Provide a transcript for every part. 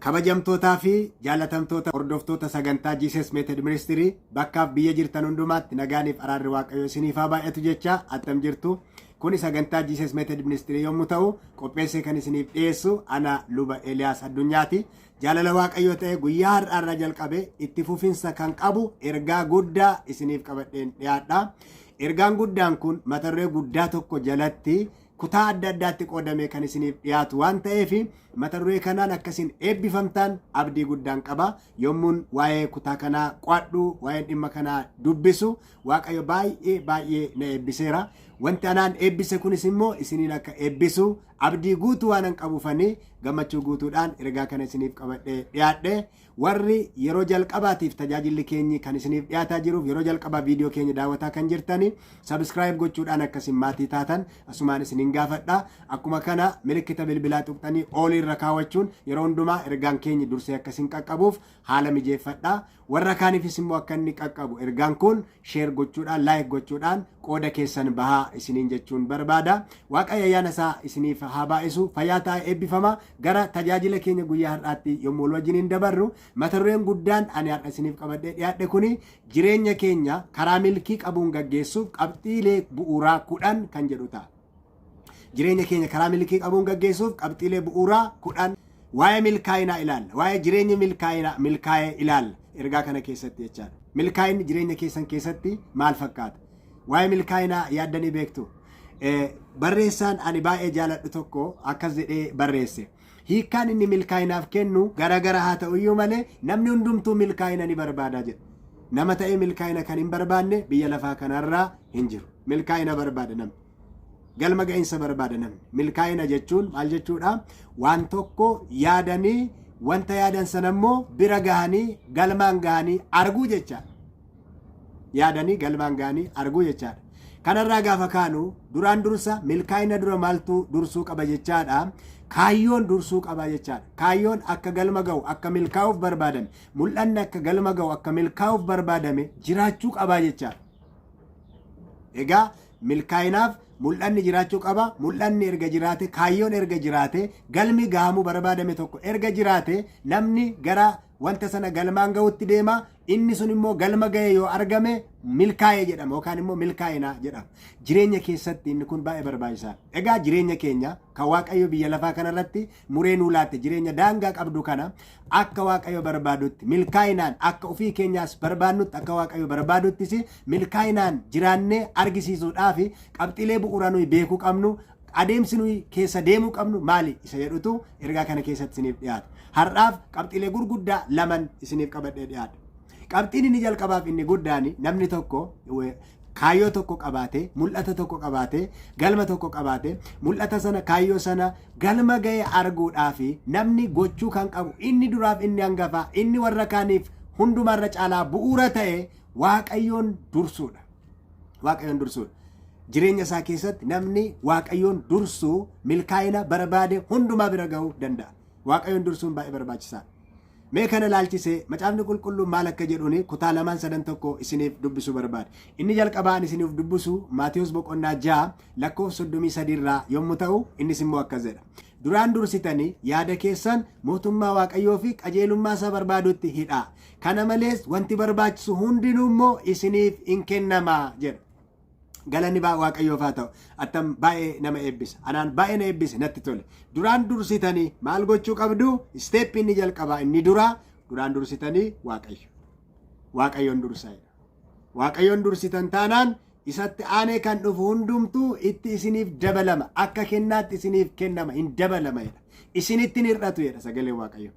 Kabajamtootaa fi jaallatamtoota hordoftoota sagantaa Jesus Method Ministry, bakkaaf biyya jirtan hundumaatti nagaaniif araarri Waaqayyoo isiniif haa baay'atu jecha, attam jirtu? Kuni sagantaa Jesus Method Ministry yommuu ta'u, qopheessee kan isiniif dhiyeessu ana Luba Eeliyaas Addunyaati. Jaalala Waaqayyoo ta'e guyyaa har'aarraa jalqabe itti fufinsa kan qabu ergaa guddaa isiniif qabadheen dhiyaadha. Ergaan guddaan kun mata duree guddaa tokko jalatti kutaa adda addaatti qoodamee kan isiniif dhiyaatu waan ta'eef, mata duree kanaan akkasiin eebbifamtaan abdii guddaan qaba. Yommuun waa'ee kutaa kanaa qo'adhu, waa'ee dhimma kanaa dubbisu, Waaqayyo baay'ee baay'ee na eebbiseera. Wanti anaan eebbise kunis immoo isiniin akka eebbisu abdii guutuu waanan qabuufanii gammachuu guutuudhaan ergaa kana isiniif qabadhee dhiyaadhe. Warri yeroo jalqabaatiif tajaajilli keenyi kan isiniif dhiyaataa jiruuf yeroo jalqabaa viidiyoo keenya daawwataa kan jirtani, subscribe gochuudhaan akkasin maatii taatan asumaan isinin gaafadha. Akkuma kana milikkita bilbilaa tuqxanii all irra kaawwachuun yeroo hundumaa ergaan keenyi dursee akkasin qaqqabuuf haala mijeeffadha. Warra kaaniifis immoo akka inni qaqqabu ergaan kun share gochuudhaan, like gochuudhaan qooda keessan bahaa isiniin jechuun barbaada. Waaqayyo ayyaana isaa isiniif haa baay'isu. Fayyaa ta'aa, eebbifama. Gara tajaajila keenya guyyaa har'aatti yommuu wal wajjiniin dabarru, mata dureen guddaan ani har'a isiniif qabadhee dhiyaadhe kuni jireenya keenya karaa milkii qabuun gaggeessuuf qabxiilee bu'uuraa 10 kan jedhu ta'a. Jireenya keenya karaa milkii qabuun gaggeessuuf qabxiilee bu'uuraa 10. Waa'ee milkaa'inaa ilaalla. Waa'ee jireenya milkaa'inaa milkaa'ee ilaalla. Ergaa kana keessatti jechaadha. Milkaa'inni jireenya keessan keessatti maal fakkaata? Waa'ee milkaa'inaa yaaddanii beektu? Barreessaan ani baay'ee jaaladhu tokko akkas jedhee barreesse. Hiikkaan inni milkaa'inaaf kennu garagara haa ta'uyyuu malee, namni hundumtuu milkaa'ina ni barbaada jedha. Nama ta'ee milkaa'ina kan hin barbaanne biyya lafaa kanarraa hin jiru. Milkaa'ina barbaada namni. Galma ga'iinsa barbaada namni. Milkaa'ina jechuun maal jechuudha? Waan tokko yaadanii, wanta yaadan sana immoo bira gahanii, galmaan gahanii arguu jechaadha. Yaadanii galmaan gahanii arguu jechaadha. Kanarraa gaafa kaanu, duraan dursa milkaa'ina dura maaltu dursuu qaba jechaadha? Kaayyoon dursuu qaba jechaadha. Kaayyoon akka galma ga'u, akka milkaa'uuf barbaadame, mul'anni akka galma ga'u, akka milkaa'uuf barbaadame jiraachuu qaba jechaadha. Egaa milkaa'inaaf mul'anni jiraachuu qaba. Mul'anni erga jiraate, kaayyoon erga jiraate, galmi gahamuu barbaadame tokko erga jiraate, namni gara wanta sana galmaan ga'utti deema. Inni sun immoo galma ga'e yoo argame milkaa'e jedhama yookaan immoo milkaa'ina jedhama. Jireenya keessatti inni kun baay'ee barbaachisaadha. Egaa jireenya keenya kan Waaqayyo biyya lafaa kanarratti muree nuu laatte, jireenya daangaa qabdu kana akka Waaqayyo barbaadutti milkaa'inaan, akka ofii keenyaas barbaannutti, akka Waaqayyo barbaaduttis milkaa'inaan jiraannee argisiisuudhaaf qabxiilee bu'uuraa nuyi beekuu qabnu, adeemsi nuyi keessa deemuu qabnu maali isa jedhutu ergaa kana keessatti isiniif dhiyaata. Har'aaf qabxiilee gurguddaa laman isiniif qabadhee dhiyaadha. Qabxiin inni jalqabaaf inni guddaan, namni tokko kaayyoo tokko qabaate, mul'ata tokko qabaate, galma tokko qabaate, mul'ata sana, kaayyoo sana galma ga'e arguudhaaf namni gochuu kan qabu inni duraaf inni hangafaa, inni warra kaaniif hundumarra caalaa bu'uura ta'e, Waaqayyoon dursuudha. Waaqayyoon dursuudha. Jireenya isaa keessatti namni Waaqayyoon dursuu milkaa'ina barbaade hundumaa bira ga'uu danda'a. Waaqayyoon dursuun baay'ee barbaachisaadha. Mee kana ilaalchisee Macaafni Qulqulluun maal akka jedhuun kutaa lamaan sadan tokko isiniif dubbisuu barbaada. Inni jalqabaa ani isiniif dubbisu Maatiyus boqonnaa 6 lakkoofsa 33 irraa yommuu ta'u, innis immoo akkas jedha. Duraan dursitanii yaada keessan mootummaa Waaqayyoo fi qajeelummaa isaa barbaadutti hidhaa. Kana malees wanti barbaachisu hundinuu immoo isiniif in kennama jedha. Galanni Waaqayyoof haa ta'u. Attam baay'ee nama eebbisa. Anaan baay'ee na eebbise, natti tole. Duraan dursitanii maal gochuu qabdu? Step inni jalqabaa, inni duraa, duraan dursitanii Waaqayyo. Waaqayyoon dursaa. Waaqayyoon dursitan taanaan isatti aanee kan dhufu hundumtuu itti isiniif dabalama. Akka kennaatti isiniif kennama, hin dabalama jedha. Isinitti hin hir'atu jedha sagaleen Waaqayyo.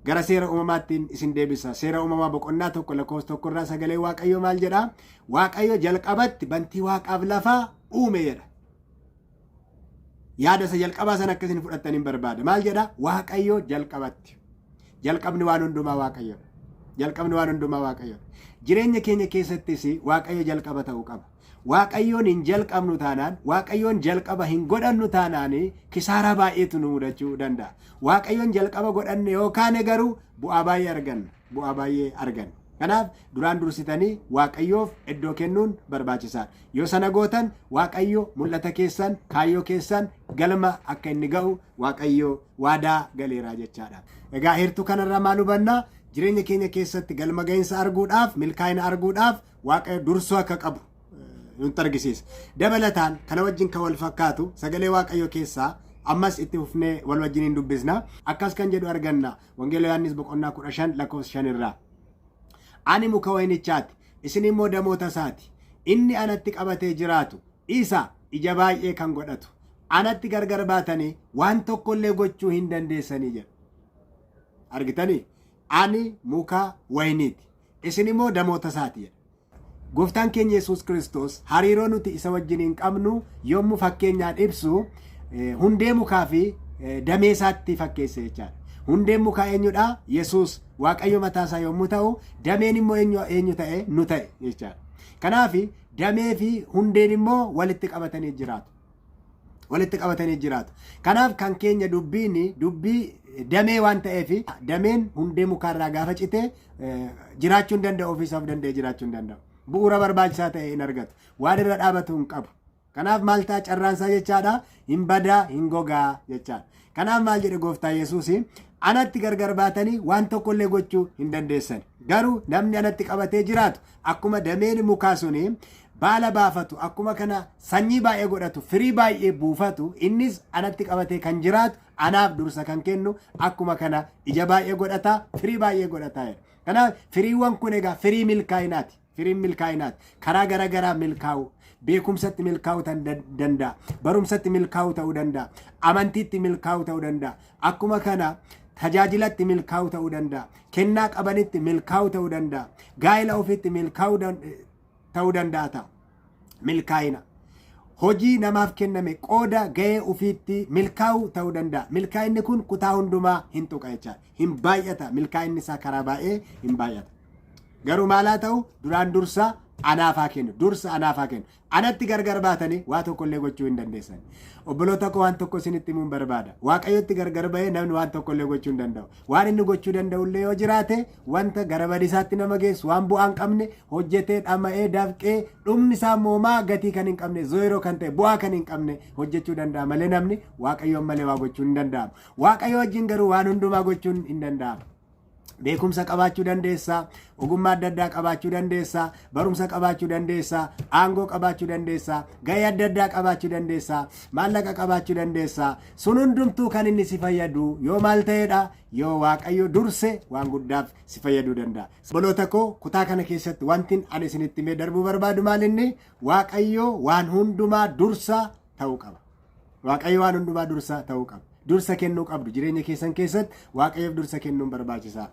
Gara Seera Uumamaattiin isin deebisa. Seera Uumamaa boqonnaa 1 lakkoofsa 1 irraa sagalee Waaqayyo maal jedha? Waaqayyo jalqabatti bantii waaqaaf lafaa uume jedha. Yaada isa jalqabaa sana akka isin fudhattan hin barbaada. Maal jedha? Waaqayyo jalqabatti. Jalqabni waan hundumaa Waaqayyodha. Jalqabni waan hundumaa Waaqayyodha. Jireenya keenya keessattis Waaqayyo jalqaba ta'uu qaba. Waaqayyoon hin jalqabnu taanaan, Waaqayyoon jalqaba hin godhannu taanaan, kisaaraa baay'eetu nu mudachuu danda'a. Waaqayyoon jalqaba godhanne yoo kaane garuu bu'aa baay'ee arganna. Bu'aa baay'ee arganna. Kanaaf duraan dursitanii Waaqayyoof iddoo kennuun barbaachisaadha. Yoo sana gootan Waaqayyo mul'ata keessan, kaayyoo keessan galma akka inni ga'u Waaqayyo waadaa galeeraa jechaadha. Egaa heertuu kanarraa maal hubannaa? Jireenya keenya keessatti galma ga'iinsa arguudhaaf, milkaa'ina arguudhaaf Waaqayyo dursuu akka qabu nutti argisiisa. Dabalataan kana wajjin kan wal fakkaatu sagalee Waaqayyo keessaa ammas itti fufnee wal wajjin hin dubbisna. Akkas kan jedhu arganna. Wangeela Yohaannis boqonnaa 15 lakkoofsa 5 irraa. Ani muka wayinichaati, isin immoo damoota isaati. Inni anatti qabatee jiraatu isa ija baay'ee kan godhatu. Anatti gargar baatanii waan tokkollee gochuu hin dandeessanii jedha. Argitanii? Ani muka wayiniiti, isin immoo damoota isaati jedha. Gooftaan keenya Yesuus Kiristoos hariiroo nuti isa wajjiniin qabnu yommuu fakkeenyaan ibsu hundee mukaa fi damee isaatti fakkeesse jechaadha. Hundeen mukaa eenyudha? Yesuus Waaqayyo mataa isaa yommuu ta'u, dameen immoo eenyu ta'e? Nu ta'e jechaadha. Kanaaf damee fi hundeen immoo walitti qabatanii jiraatu. Walitti qabatanii jiraatu. Kanaaf kan keenya dubbiin dubbii damee waan ta'eef dameen hundee mukaarraa gaafa cite jiraachuu hin danda'u, ofiisaaf danda'e jiraachuu hin danda'u. Bu'uura barbaachisaa ta'e hin argatu. Waan irra dhaabatu hin qabu. Kanaaf maal ta'a carraan isaa jechaadha? Hin badaa, hin gogaa jechaadha. Kanaaf maal jedhe gooftaa Yesuus? Anatti gargar baatanii waan tokkollee gochuu hin dandeessan. Garuu namni anatti qabatee jiraatu akkuma dameen mukaa suni baala baafatu, akkuma kana sanyii baay'ee godhatu, firii baay'ee buufatu, innis anatti qabatee kan jiraatu, anaaf dursa kan kennu akkuma kana ija baay'ee godhata, firii baay'ee godhata jedha. Kanaaf firiiwwan kun egaa firii milkaa'inaati. Firiin milkaa'inaati. Karaa garaagaraa milkaa'uu. Beekumsatti milkaa'uu danda'a. Barumsatti milkaa'uu ta'uu danda'a. Amantiitti milkaa'uu ta'uu danda'a. Akkuma kana tajaajilatti milkaa'uu ta'uu danda'a. Kennaa qabanitti milkaa'uu ta'uu danda'a. Gaa'ela ofiitti milkaa'uu ta'uu danda'a ta'a. Milkaa'ina. Hojii namaaf kenname qooda ga'ee ofiitti milkaa'uu ta'uu danda'a. Milkaa'inni kun kutaa hundumaa hin tuqa jechaadha. Hin baay'ata. Milkaa'inni isaa karaa baay'ee hin baay'ata. Garuu maal haa ta'u, duraan dursa anaaf haa kennu. Dursa anaaf haa kennu. Anatti gargar baatanii waa tokko illee gochuu hin dandeessan. Obboloota koo, waan tokko isinitti himuun barbaada. Waaqayyotti gargar ba'ee namni waan tokko illee gochuu hin danda'u. Waan inni gochuu danda'u illee yoo jiraate, wanta gara badiisaatti nama geessu, waan bu'aa hin qabne hojjetee, dhama'ee, dafqee, dhumni isaa moomaa gatii kan hin qabne, zeeroo kan ta'e, bu'aa kan hin qabne hojjechuu danda'a malee namni Waaqayyoon malee waa gochuun hin danda'amu. Waaqayyo wajjin garuu waan hundumaa gochuun hin danda'amu. Beekumsa qabaachuu dandeessa, ogummaa adda addaa qabaachuu dandeessa, barumsa qabaachuu dandeessa, aangoo qabaachuu dandeessa, gahee adda addaa qabaachuu dandeessa, maallaqa qabaachuu dandeessa. Sun hundumtuu kan inni si fayyadu yoo maal ta'edha? Yoo Waaqayyo durse waan guddaaf si fayyaduu danda'a. Obboloota koo, kutaa kana keessatti wanti ani isinitti himee darbuu barbaadu maal inni? Waaqayyo waan hundumaa dursa ta'uu qaba. Waaqayyo waan hundumaa dursa ta'uu qaba. Dursa kennuu qabdu. Jireenya keessan keessatti Waaqayyoof dursa kennuun barbaachisaa.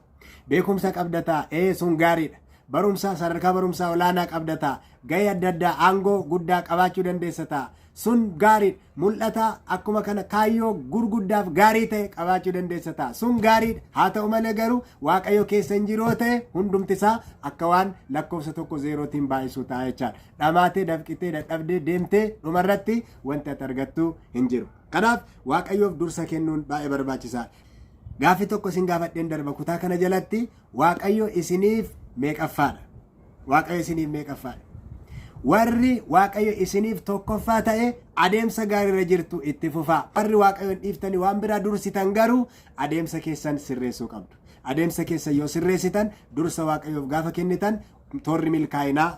Beekumsa qabda ta'a. Ee, sun gaariidha. Barumsa sadarkaa barumsaa olaanaa qabda ta'a. Gahee adda addaa, aangoo guddaa qabaachuu dandeessa ta'a. Sun gaariidha. Mul'ata akkuma kana kaayyoo gurguddaaf gaarii ta'e qabaachuu dandeessa ta'a. Sun gaariidha. Haa ta'u malee garuu Waaqayyo keessa hin jiru yoo ta'e, hundumti isaa akka waan lakkoofsa tokko zeerootiin baay'isuu ta'a jechaadha. Dhamaatee, dafqitee, dadhabdee, deemtee dhumarratti wanti ati argattu hin jiru. Kanaaf Waaqayyoof dursa kennuun baay'ee barbaachisaadha. Gaaffii tokko isin gaafadheen darba kutaa kana jalatti: Waaqayyo isiniif meeqaffaadha? Waaqayyo isiniif meeqaffaadha? Warri Waaqayyo isiniif tokkoffaa ta'e adeemsa gaariirra jirtu, itti fufaa. Warri Waaqayyoon dhiiftanii waan biraa dursitan garuu adeemsa keessan sirreessuu qabdu. Adeemsa keessan yoo sirreessitan, dursa Waaqayyoof gaafa kennitan, toorri milkaa'inaa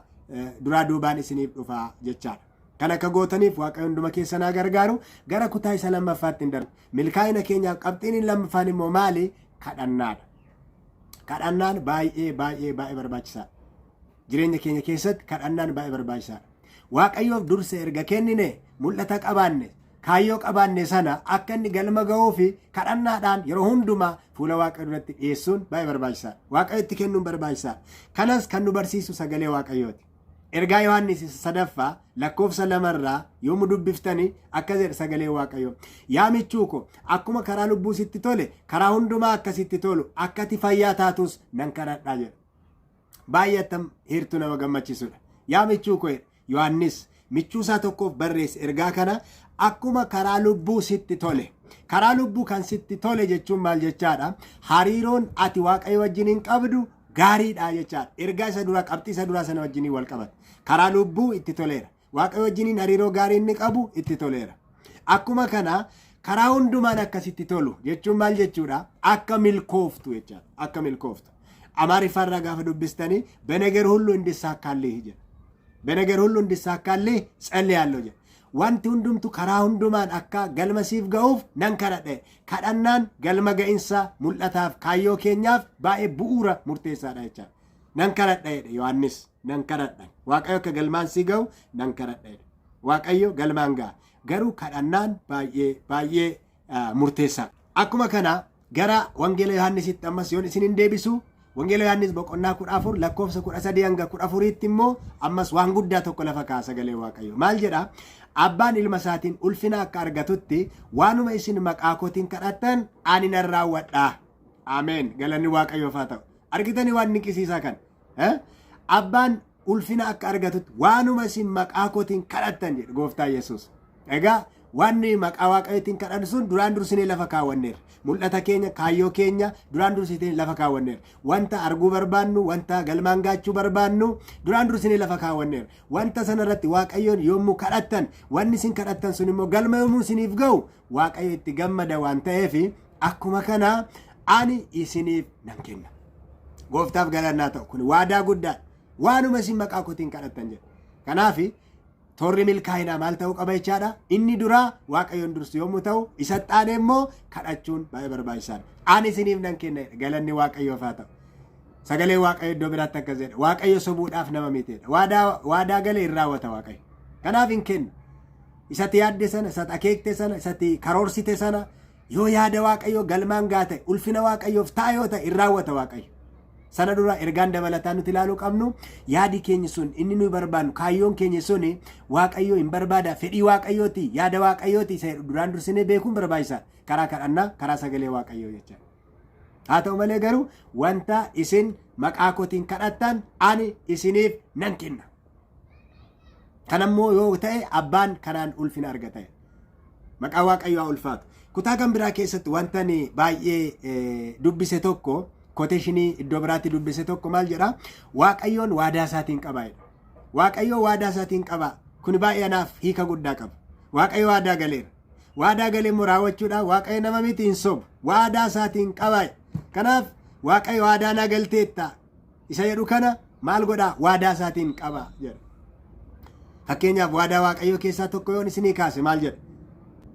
duraa duubaan isiniif dhufa jechaadha. Kan akka gootaniif Waaqayyo hunduma keessan haa gargaaru. Gara kutaa isa lammaffaatti hin darbu. Milkaa'ina keenyaaf qabxiin inni lammaffaan immoo maali? Kadhannaadha. Kadhannaan baay'ee baay'ee baay'ee barbaachisaadha. Jireenya keenya keessatti kadhannaan baay'ee barbaachisaadha. Waaqayyoof dursa erga kennine, mul'ata qabaanne, kaayyoo qabaanne sana akka inni galma ga'uu fi kadhannaadhaan yeroo hundumaa fuula Waaqayyo duratti dhiyeessuun baay'ee barbaachisaadha. Waaqayyo itti kennuun barbaachisaadha. Kanas kan nu barsiisu sagalee Waaqayyooti. Ergaa Yohaannis isa sadaffaa lakkoofsa 2rraa yommuu dubbiftani akkas jedha sagalee Waaqayyoo. "Yaa michuu ko, akkuma karaa lubbuu sitti tole, karaa hundumaa akka sitti tolu, akka ati fayyaa taatus nan kadhadhaa" jedha. Baay'ee attam heertuu nama gammachiisudha. Yaa michuu ko jedha. Yohaannis michuu isaa tokkoof barreesse ergaa kana, akkuma karaa lubbuu sitti tole. Karaa lubbuu kan sitti tole jechuun maal jechaadha? Hariiroon ati Waaqayyo wajjin hin qabdu gaariidha jechaadha. Ergaa isa duraa, qabxii isa duraa sana wajjiniin wal qabata. Karaa lubbuu itti toleera. Waaqayyo wajjiniin hariiroo gaarii inni qabu itti toleera. Akkuma kana karaa hundumaan akkasitti tolu jechuun maal jechuudha? Akka milkooftu jechaadha. Akka milkooftu. Amaariffaarraa gaafa dubbistanii በነገር ሁሉ እንዲሳካልህ jedha. በነገር ሁሉ እንዲሳካልህ ጸልያለሁ jedha. Wanti hundumtu karaa hundumaan akka galma siif ga'uuf nan kadhadhe. Kadhannaan galma ga'insa mul'ataaf kaayyoo keenyaaf baay'ee bu'uura murteessaadha jechaadha. Nan kadhadha jedhe Yohaannis, nan kadhadha. Waaqayyo akka galmaan si ga'u nan kadhadha jedhe. Waaqayyo galmaan ga'a. Garuu kadhannaan baay'ee baay'ee murteessaadha. Akkuma kana gara Wangeela Yohaannisitti ammas yoon isin hin deebisu, Wangeela Yohaannis boqonnaa 14 lakkoofsa 13 hanga 14tti immoo ammas waan guddaa tokko lafa kaasa sagalee Waaqayyo. Maal jedha? Abbaan ilma isaatiin ulfina akka argatutti waanuma isin maqaa kootiin kadhattan ani nan raawwadha. Ameen. Galanni Waaqayyoof haa ta'u. Argitanii waan dinqisiisaa kana. Abbaan ulfina akka argatutti waanuma isin maqaa kootiin kadhattan jedhe gooftaa Yesuus. Egaa wanni maqaa Waaqayyootiin kadhannu sun duraan dursinee lafa kaawwanneerra. Mul'ata keenya, kaayyoo keenya duraan dursinee lafa kaawwanneerra. Wanta arguu barbaannu, wanta galmaan gaachuu barbaannu duraan dursinee lafa kaawwanneerra. Wanta sanarratti Waaqayyoon yommuu kadhattan, wanni isin kadhattan sun immoo galma yommuu isiniif ga'u Waaqayyo itti gammada waan ta'eef, akkuma kana ani isiniif nan kenna. Gooftaaf galannaa ta'u, kun waadaa guddaa, waanuma isin maqaa kootiin kadhattan jedha. Kanaaf toorri milkaa'inaa maal ta'uu qaba jechaadha? Inni duraa Waaqayyoon dursu yommuu ta'u, isa xaane immoo kadhachuun baay'ee barbaachisaadha. Ani isiniif nan kenna, galanni Waaqayyoof haa ta'u. Sagalee Waaqayyo iddoo biraatti akkas jedha. Waaqayyo sobuudhaaf nama miteedha. Waadaa galee hin raawwata Waaqayyo. Kanaaf hin kennu. Isatti yaadde sana, isatti akeekte sana, isatti karoorsite sana yoo yaada Waaqayyoo galmaan gaa ta'e, ulfina Waaqayyoof ta'a yoo ta'e, hin raawwata Waaqayyo. Sana dura ergaan dabalataa nuti ilaaluu qabnu, yaadi keenya sun inni nuyi barbaannu, kaayyoon keenya sun Waaqayyoo hin barbaada, fedhii Waaqayyooti, yaada Waaqayyooti isa duraan dursinee beekuun barbaachisaadha. Karaa kadhannaa, karaa sagalee Waaqayyoo jechaadha. Haa ta'u malee garuu wanta isin maqaa kootiin kadhattan ani isiniif nan kenna. Kanammoo yoo ta'e abbaan kanaan ulfina argata. Maqaa Waaqayyoo haa ulfaatu. Kutaa kan biraa keessatti wanta ani baay'ee dubbise tokko, quotationii iddoo biraatti dubbise tokko maal jedha? Waaqayyoon waadaa isaatiin qaba jedha. Waaqayyoon waadaa isaatiin qaba. Kun baay'ee anaaf hiika guddaa qaba. Waaqayyo waadaa galeera. Waadaa galee immoo raawwachuudhaaf Waaqayyo nama miti, hin sobu. Waadaa isaatiin qaba. Kanaaf Waaqayyo waadaa naa galteetta isa jedhu kana maal godhaa? Waadaa isaatiin qaba jedha. Fakkeenyaaf waadaa Waaqayyoo keessaa tokko yoon isinii kaase maal jedha?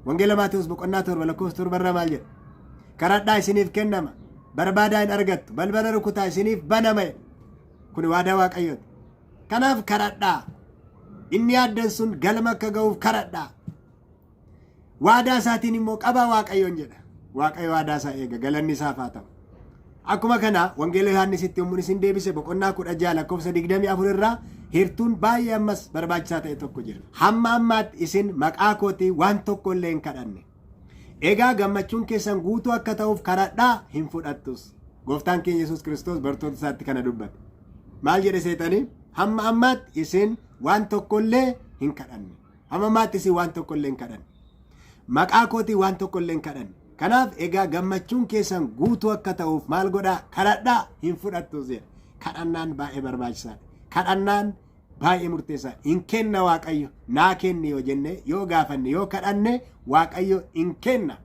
Wangeela Maatewos boqonnaa 7 lakkoofsa 7 irraa maal jedha? Kadhadhaa, isiniif kennama. Barbaadaa, hin argattu. Balbala rukutaa, isiniif banama. Kun waadaa Waaqayyooti. Kanaaf kadhadhaa. Inni yaaddan sun galma akka ga'uuf kadhadhaa. Waadaa isaatiin immoo qabaa Waaqayyoon jedha. Waaqayyo waadaa isaa eega, galanni isaaf haa ta'u. Akkuma kana Wangeela Yohaannisitti yommuu isin deebise, boqonnaa 16 lakkoofsa 24 irraa heertuun baay'ee ammas barbaachisaa ta'e tokko jira. Hamma ammaatti isin maqaa kootii waan tokko illee hin kadhanne. Egaa gammachuun keessan guutuu akka ta'uuf kadhadhaa, hin fudhattus. Gooftaan keenya Yesuus Kiristoos bartoota isaatti kana dubbate. Maal jedhe seetanii? Hamma ammaatti isin waan tokko illee hin kadhanne. Hamma ammaatti isin waan tokko illee hin kadhanne. Maqaa kootii waan tokko illee hin kadhanne. Kanaaf egaa gammachuun keessan guutuu akka ta'uuf maal godhaa? Kadhadhaa, hin fudhattus jedhe. Kadhannaan baay'ee barbaachisaadha. Kadhannaan baay'ee murteessaadha. Hin kenna Waaqayyo. Naa kenni yoo jenne, yoo gaafanne, yoo kadhanne, Waaqayyo hin kenna.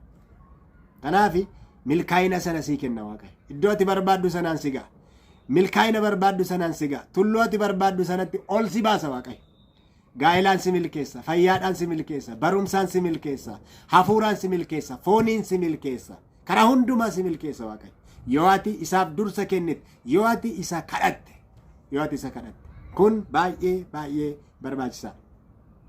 Kanaaf milkaa'ina sana sii kenna Waaqayyo. Iddoo ati barbaaddu sanaan si ga'a. Milkaa'ina barbaaddu sanaan si ga'a. Tulluu ati barbaaddu sanatti ol si baasa Waaqayyo. Gaa'ilaan si milkeessa, fayyaadhaan si milkeessa, barumsaan si milkeessa, hafuuraan si milkeessa, fooniin si milkeessa, karaa hundumaa si milkeessa Waaqayyo. Yoo ati isaaf dursa kennite, yoo ati isa kadhatte, yoo ati isa kadhatte. Kun baay'ee baay'ee barbaachisaadha.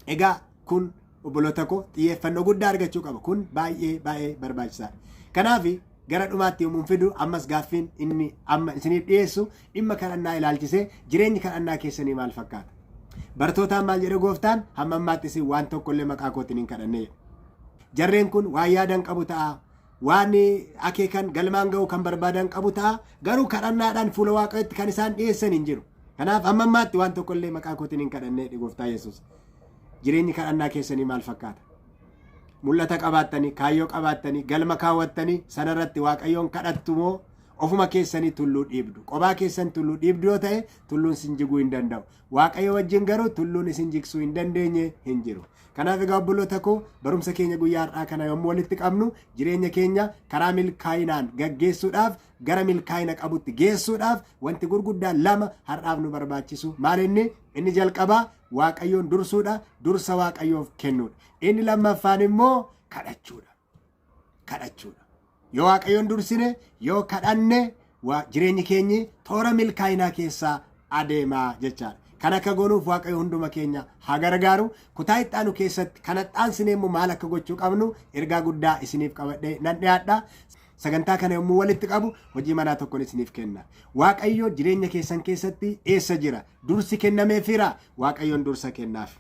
Egaa kun obboloota koo xiyyeeffannoo guddaa argachuu qaba. Kun baay'ee baay'ee barbaachisaadha. Kanaaf gara dhumaatti yommuu fidu, ammas gaaffiin inni amma isiniif dhiyeessu dhimma kadhannaa ilaalchisee, jireenyi kadhannaa keessanii maal fakkaata? Bartootaan maal jedhe gooftaan? Hamma ammaatti isin waan tokkollee maqaa kootiin hin kadhanne. Jarreen kun waan yaadan qabu ta'a. Waan akeekan galmaan ga'uu kan barbaadan qabu ta'a. Garuu kadhannaadhaan fuula Waaqayyootti kan isaan dhiyeessan hin jiru. Kanaaf hamma ammaatti waan tokkollee maqaa kootiin hin kadhanne gooftaa Yesuus. Jireenyi kadhannaa keessanii maal fakkaata? Mul'ata qabaattanii, kaayyoo qabaattanii, galma kaawwattanii sanarratti Waaqayyoon kadhattu moo Ofuma keessanii tulluu dhiibdu. Qobaa keessan tulluu dhiibdu yoo ta'e, tulluun isin jiguu hin danda'u. Waaqayyo wajjin garuu tulluun isin jigsuu hin dandeenye hin jiru. Kanaaf egaa obboloota koo, barumsa keenya guyyaa har'aa kana yommuu walitti qabnu, jireenya keenya karaa milkaa'inaan gaggeessuudhaaf, gara milkaa'ina qabutti geessuudhaaf, wanti gurguddaan lama har'aaf nu barbaachisu maal inni? Inni jalqabaa Waaqayyoon dursuudha, dursa Waaqayyoof kennuudha. Inni lammaffaan immoo kadhachuudha. Kadhachuudha. Yoo Waaqayyoon dursine, yoo kadhanne, jireenyi keenyi toora milkaa'inaa keessaa adeemaa jechaadha. Kan akka goonuuf Waaqayyo hunduma keenya haa gargaaru. Kutaa itti keessatti kan axxaansine immoo maal akka gochuu qabnu ergaa guddaa isiniif qabadhee nan dhiyaadha. Sagantaa kana yommuu walitti qabu, hojii manaa tokkoon isiniif kenna. Waaqayyo jireenya keessan keessatti eessa jira? Dursi kennameefiira? Waaqayyoon dursa kennaaf.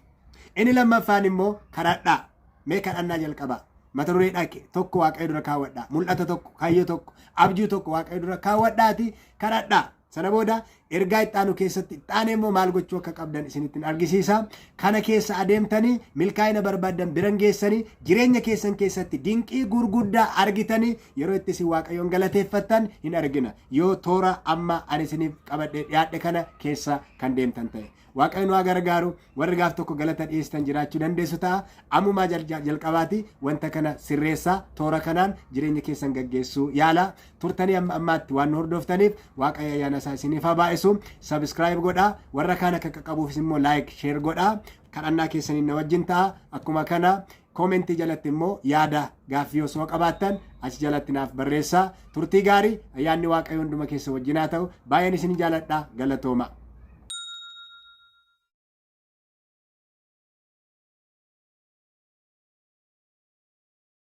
Inni lammaffaan immoo kadhadhaa. Mee kadhannaa jalqabaa. Mata duree dhaqe tokko Waaqayyo dura kaawwadhaa. Mul'ata tokko, kaayyoo tokko, abjuu tokko Waaqayyo dura kaawwadhaati kadhadhaa. Sana booda ergaa itti keessatti itti immoo maal gochuu akka qabdan isinittiin argisiisa. Kana keessa adeemtanii milkaa'ina barbaaddan biran geessanii, jireenya keessan keessatti dinqii gurguddaa argitanii, yeroo itti isin Waaqayyoon galateeffattan hin argina. Yoo toora amma ani isiniif qabadhee dhiyaadhe kana keessa kan deemtan ta'e. Waaqayyo nu haa gargaaru. Warri gaaf tokko galata dhiyeessitan jiraachuu dandeessu ta'a. Ammumaa jalqabaati wanta kana sirreessaa, toora kanaan jireenya keessan gaggeessuu yaala. Turtanii amma ammaatti waan nu hordoftaniif Waaqayyo ayyaana isaa isiniif haa baay'isu. Subscribe godhaa. Warra kaan akka qaqqabuufis immoo like, share godhaa. Kadhannaa keessaniin na wajjin ta'a. Akkuma kana comment jalatti immoo yaada gaaffii osoo qabaattan achi jalatti naaf barreessaa. Turtii gaarii, ayyaanni Waaqayyo hunduma keessa wajjin haa ta'u. Baay'een isin jaaladha. Galatooma.